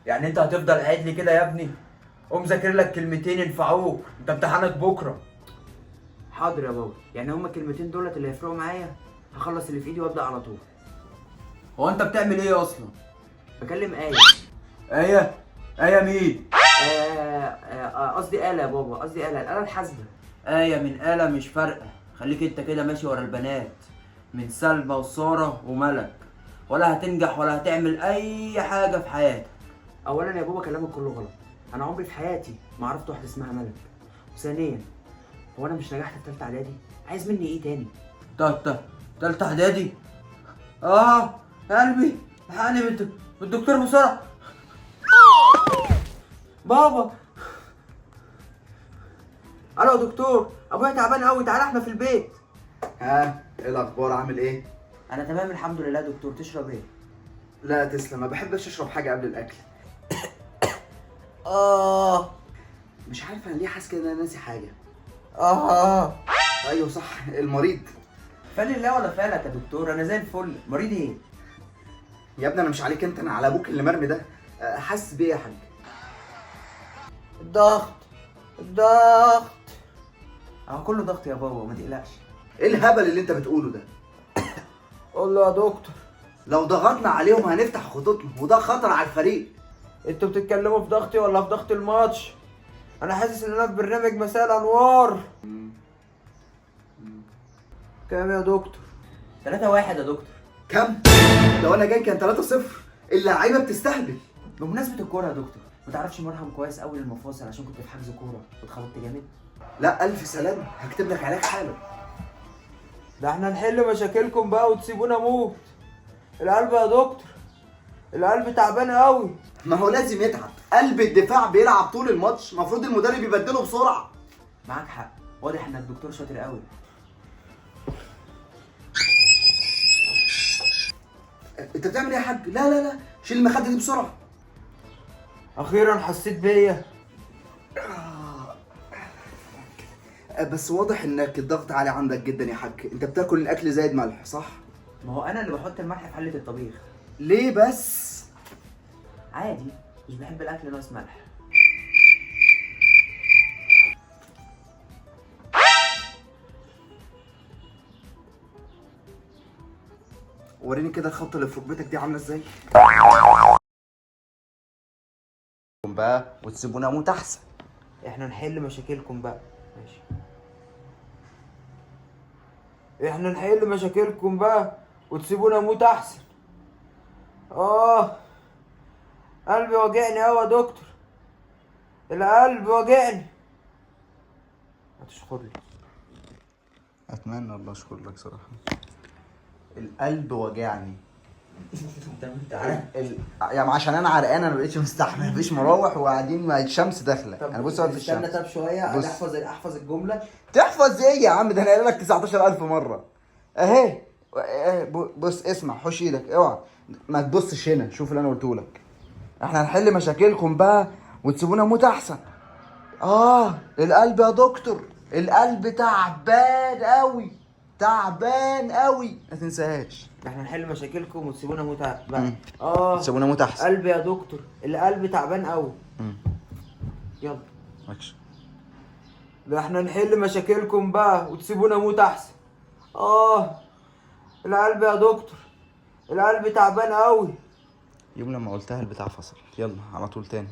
يعني انت هتفضل قاعد لي كده يا ابني؟ قوم ذاكر لك كلمتين ينفعوك، انت امتحانك بكره. حاضر يا بابا، يعني هما الكلمتين دولت اللي هيفرقوا معايا؟ هخلص اللي في ايدي وابدا على طول. هو انت بتعمل ايه اصلا؟ بكلم آية. آية؟ آية مين؟ قصدي آلة يا بابا، قصدي آلة، الآلة الحاسبة. آية من آلة مش فارقة، خليك انت كده ماشي ورا البنات من سلمى وسارة وملك، ولا هتنجح ولا هتعمل أي حاجة في حياتك. أولا يا بابا كلامك كله غلط، أنا عمري في حياتي ما عرفت واحدة اسمها ملك. وثانيا هو أنا مش نجحت في تالتة إعدادي؟ عايز مني إيه تاني؟ تالتة إعدادي؟ قلبي، الحقني بالدكتور بسرعة. بابا، الو يا دكتور، ابويا تعبان قوي، تعالى احنا في البيت. ها، ايه الاخبار؟ عامل ايه؟ انا تمام الحمد لله يا دكتور. تشرب ايه؟ لا تسلم، ما بحبش اشرب حاجة قبل الاكل. مش عارف انا ليه حاسس كده ان انا ناسي حاجة. ايوه صح، المريض. فال الله ولا فالك يا دكتور، انا زي الفل. مريض ايه؟ يا ابني انا مش عليك انت، انا على ابوك اللي مرمي ده. حاسس بايه يا حاج؟ الضغط، الضغط. اهو كله ضغط يا بابا، ما تقلقش. ايه الهبل اللي انت بتقوله ده؟ قول له يا دكتور. لو ضغطنا عليهم هنفتح خطوطهم، وده خطر على الفريق. انتوا بتتكلموا في ضغطي ولا في ضغط الماتش؟ انا حاسس ان انا في برنامج مساء الانوار. كام يا دكتور؟ 3-1 يا دكتور. كم؟ لو انا جاي كان 3-0. اللعيبة بتستهبل. بمناسبة الكورة يا دكتور، ما تعرفش مرهم كويس قوي للمفاصل عشان كنت في حجز كورة واتخبطت جامد؟ لا الف سلامه، هكتب لك علاج حالا. ده احنا نحل مشاكلكم بقى وتسيبونا موت. القلب يا دكتور، القلب تعبان قوي. ما هو لازم يتعب، قلب الدفاع بيلعب طول الماتش، المفروض المدرب يبدله بسرعة. معاك حق، واضح ان الدكتور شاطر قوي. انت بتعمل ايه يا حاج؟ لا لا لا، شيل المخدة دي بسرعة. اخيرا حسيت بيا. بس واضح انك الضغط عالي عندك جدا يا حاج، انت بتاكل الاكل زايد ملح صح؟ ما هو انا اللي بحط الملح في حله الطبيخ. ليه بس؟ عادي، مش بحب الاكل ناقص ملح. وريني كده الخبطه اللي في ركبتك دي عامله ازاي. بقى وتسيبونا موت احسن. احنا نحل مشاكلكم بقى. ماشي، احنا نحل مشاكلكم بقى وتسيبونا موت احسن. قلبي وجعني قوي يا دكتور، القلب وجعني. هتشخر لي. اتمنى الله اشكر لك صراحة. القلب وجعني. يعني عشان انا عرقان انا ما بقتش مستحمل، مفيش مراوح وقاعدين مع الشمس داخله. انا بص اقعد في الشمس. استنى طب شوية، بص. احفظ الجملة. تحفظ ايه يا عم؟ ده انا قايل لك 19000 مرة. اهي، بص اسمع، حوش ايدك، اوعى ما تبصش هنا، شوف اللي انا قلته لك. احنا هنحل مشاكلكم بقى وتسيبونا موت احسن. القلب يا دكتور، القلب تعبان قوي، تعبان قوي، ما تنساهاش. احنا نحل مشاكلكم وتسيبونا موت بقى. تسيبونا موت احسن. قلبي يا دكتور، القلب تعبان قوي. يلا. ماشي. ده احنا نحل مشاكلكم بقى وتسيبونا موت احسن. القلب يا دكتور، القلب تعبان قوي. يوم لما قلتها البتاع فصل. يلا على طول تاني.